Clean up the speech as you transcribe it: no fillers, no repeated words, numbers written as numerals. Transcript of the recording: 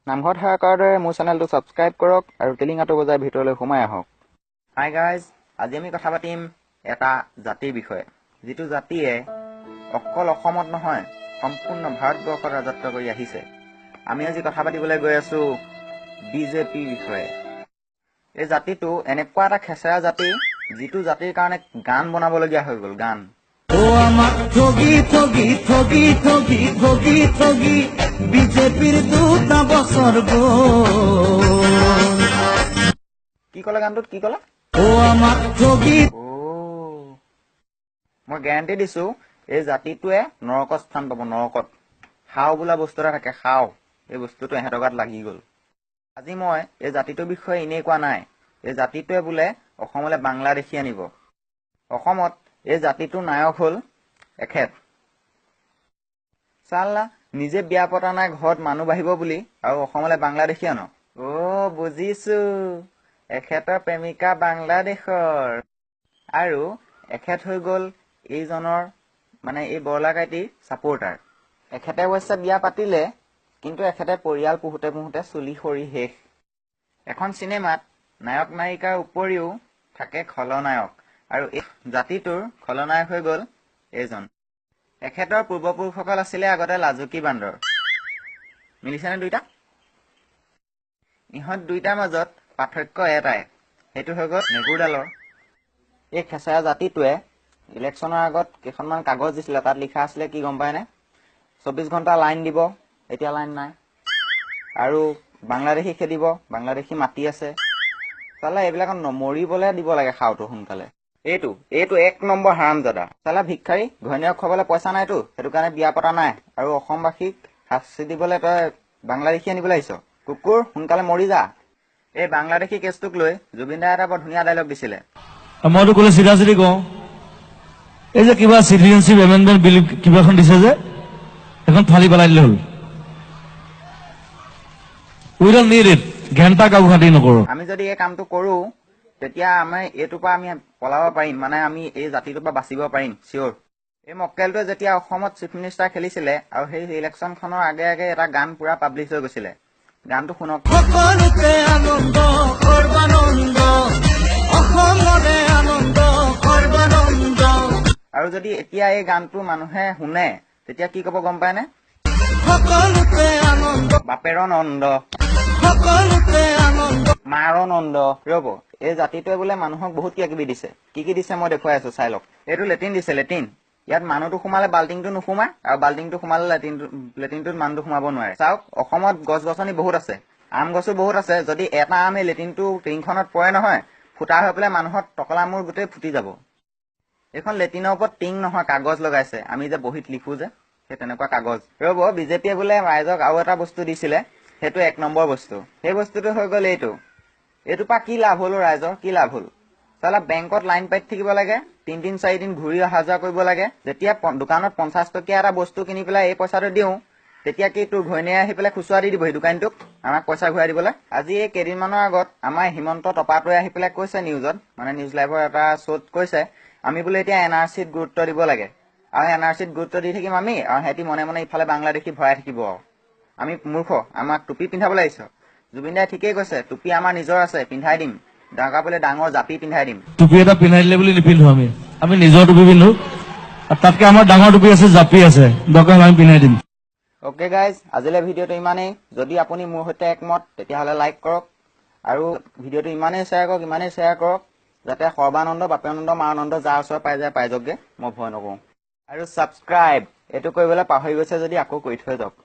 নামঘৰত সেৱা কৰাৰ দৰে মোৰ চেনেলটো ছাবস্ক্ৰাইব কৰক আৰু টিলিঙাটো বজাই ভিতৰলৈ সোমাই আহক। হাই গাইজ, আজি আমি কথা পাতিম এটা জাতিৰ বিষয়ে, যিটো জাতিয়ে অকল অসমত নহয়, সম্পূৰ্ণ ভাৰতবৰ্ষত ৰাজত্ব কৰি আহিছে। আমি আজি কথা পাতিবলৈ গৈ আছো বিজেপিৰ বিষয়ে। এই জাতিটো এনেকুৱা এটা খেচেৰা জাতি, যিটো জাতিৰ কাৰণে গান বনাবলগীয়া হৈ গ'ল। গান ও আমাক ঠগি ঠগি ঠগি ঠগি ঠগি ঠগি বিজেপিৰ দুটা বছৰ গ'ল। কি ক'লে গানটোত? কি ক'লে? ও আমাক ঠগি অ', মই গেৰাণ্টি দিছো, এই জাতিটোৱে নৰকত স্থান পাব। নৰকত শাও বোলা বস্তু এটা থাকে, শাও। এই বস্তুটো এহেঁতৰ গাত লাগি গ'ল। আজি মই এই জাতিটোৰ বিষয়ে এনেই কোৱা নাই। এই জাতিটোৱে বোলে অসমলৈ বাংলাদেশী আনিব। অসমত এই জাতিটোৰ নায়ক হ'ল এখেত। চাল্লা, নিজে বিয়া পতা নাই, ঘৰত মানুহ বাঢ়িব বুলি, আৰু অসমলৈ বাংলাদেশী আন। অ' বুজিছো, এখেতৰ প্ৰেমিকা বাংলাদেশৰ, আৰু এখেত হৈ গ'ল এইজনৰ, মানে এই বৰলা কাইটিৰ ছাপোৰ্টাৰ। এখেতে অৱশ্যে বিয়া পাতিলে, কিন্তু এখেতে পৰিয়াল পোহোতে পোহোতে চুলি সৰি শেষ। এখন চিনেমাত নায়ক নায়িকাৰ উপৰিও থাকে খলনায়ক, আৰু এই জাতিটোৰ খলনায়ক হৈ গ'ল এইজন। এখেতৰ পূৰ্বপুৰুষসকল আছিলে আগতে লাজুকী বান্দৰ। মিলিছেনে দুইটা? ইহঁত দুইটাৰ মাজত পাৰ্থক্য এটাই, সেইটো হৈ গ'ল নেগুৰডালৰ। এই খেচেৰা জাতিটোৱে ইলেকশ্যনৰ আগত কেইখনমান কাগজ দিছিলে, তাত লিখা আছিলে কি গম পায়নে? 24 ঘণ্টা লাইন দিব, এতিয়া লাইন নাই। আৰু বাংলাদেশী খেদিব, বাংলাদেশী মাতি আছে। চালা, এইবিলাকত মৰিবলে দিব লাগে খাওটো সোনকালে। এইটো এক নম্বৰ হাৰামজাদা। চালা ভিক্ষাৰী, ঘৈণীয়েক খুৱাবলৈ পইচা নাইতো, সেইটো কাৰণে বিয়া পতা নাই, আৰু অসমবাসীক শাস্তি দিবলৈ তই বাংলাদেশী আনিবলৈ আহিছ। কুকুৰ, সোনকালে মৰি যা। এই বাংলাদেশী কেছটোক লৈ জুবিন দাই এটা বৰ ধুনীয়া ডাইলগ দিছিলে। মইতো ক'লে চিধা চিধি কওঁ, এই যে কিবা চিটিজেনশ্বিপ এমেণ্ডমেণ্ট বিল কিবা এখন দিছে যে, সেইখন ফালি পেলাই দিলে হ'ল। We don't need it. ঘেণ্টা কাকো খাতি নকৰো। আমি যদি এই কামটো কৰো, তেতিয়া আমি এইটোৰ পৰা আমি পলাব পাৰিম, মানে আমি এই জাতিটোৰ পৰা বাচিব পাৰিম, চিয়'ৰ। এই মক্কেলটোৱে যেতিয়া অসমত চিফ মিনিষ্টাৰ খেলিছিলে, আৰু সেই ইলেকশ্যনখনৰ আগে আগে এটা গান পুৰা পাব্লিছ হৈ গৈছিলে। গানটো শুনক। সকলোতে আনন্দ সৰ্বানন্দ, অসমৰে আনন্দ সৰ্বানন্দ। আৰু যদি এতিয়া এই গানটো মানুহে শুনে, তেতিয়া কি ক'ব গম পায়নে? সকলোতে আনন্দ, বাপেৰ নন্দ, সকলোতে আনন্দ, মাৰ নন্দ। ৰ'ব, এই জাতিটোৱে বোলে মানুহক বহুত কিবা কিবি দিছে। কি কি দিছে মই দেখুৱাই আছো, চাই লওক। এইটো লেট্ৰিন দিছে, লেট্ৰিন। ইয়াত মানুহটো সোমালে বাল্টিংটো নোসোমায়, আৰু বাল্টিংটো সোমালে লেট্ৰিনটোত মানুহটো সোমাব নোৱাৰে। চাওক, অসমত গছ গছনি বহুত আছে, আম গছো বহুত আছে। যদি এটা আম এই লেট্ৰিনটো টিংখনত পৰে নহয়, ফুটা হৈ পেলাই মানুহৰ টকলা মূৰ গোটেই ফুটি যাব। এইখন লেট্ৰিনৰ ওপৰত টিং নহয়, কাগজ লগাইছে। আমি যে বহীত লিখো যে, সেই তেনেকুৱা কাগজ। ৰ'ব, বিজেপিয়ে বোলে ৰাইজক আৰু এটা বস্তু দিছিলে, সেইটো এক নম্বৰ বস্তু। সেই বস্তুটো হৈ গ'ল এইটো। এইটোৰ পৰা কি লাভ হ'ল ৰাইজৰ? কি লাভ হ'ল? চালা, বেংকত লাইন পাতি থাকিব লাগে, তিনিদিন চাৰিদিন ঘূৰি অহা যোৱা কৰিব লাগে। যেতিয়া দোকানত 50 টকীয়া এটা বস্তু কিনি পেলাই এই পইচাটো দিওঁ, তেতিয়া কি তোৰ ঘৈণীয়ে আহি পেলাই খুচুৰা দি দিবহি দোকানীটোক আমাক পইচা ঘূৰাই দিবলৈ? আজি এই কেইদিনমানৰ আগত আমাৰ হিমন্ত টপাটোৱে আহি পেলাই কৈছে নিউজত, মানে নিউজ লাইভৰ এটা শ্ব'ত কৈছে, আমি বোলে এতিয়া এন আৰ চিত গুৰুত্ব দিব লাগে, আৰু এন আৰ চিত গুৰুত্ব দি থাকিম আমি, আৰু সিহঁতি মনে মনে ইফালে বাংলাদেশী ভৰাই থাকিব। আৰু আমি মূৰ্খ, আমাক টুপি পিন্ধাবলৈ আহিছ। জুবিন দাই ঠিকেই কৈছে, টুপি আমাৰ নিজৰ আছে, পিন্ধাই দিম। দৰকাৰ পৰিলে ডাঙৰ জাপি পিন্ধাই দিম। টুপি এটা পিন্ধাই দিলে বুলি নিপিন্ধো আমি। আমি নিজৰ টুপি পিন্ধো, আৰু তাতকে আমাৰ ডাঙৰ টুপি আছে, জাপি আছে, দৰকাৰ হ'লে আমি পিন্ধাই দিম। অ'কে গাইজ, আজিলৈ ভিডিঅ'টো ইমানেই। যদি আপুনি মোৰ সৈতে একমত, তেতিয়াহ'লে লাইক কৰক, আৰু ভিডিঅ'টো ইমানেই শ্বেয়াৰ কৰক, ইমানেই শ্বেয়াৰ কৰক, যাতে সৰ্বানন্দ, বাপেনন্দ, মাৰানন্দ যাৰ ওচৰত পাই যায় পাই যাওকগে, মই ভয় নকৰোঁ। আৰু ছাবস্ক্ৰাইব এইটো কৰিবলৈ পাহৰি গৈছে যদি আকৌ কৰি থৈ যাওক।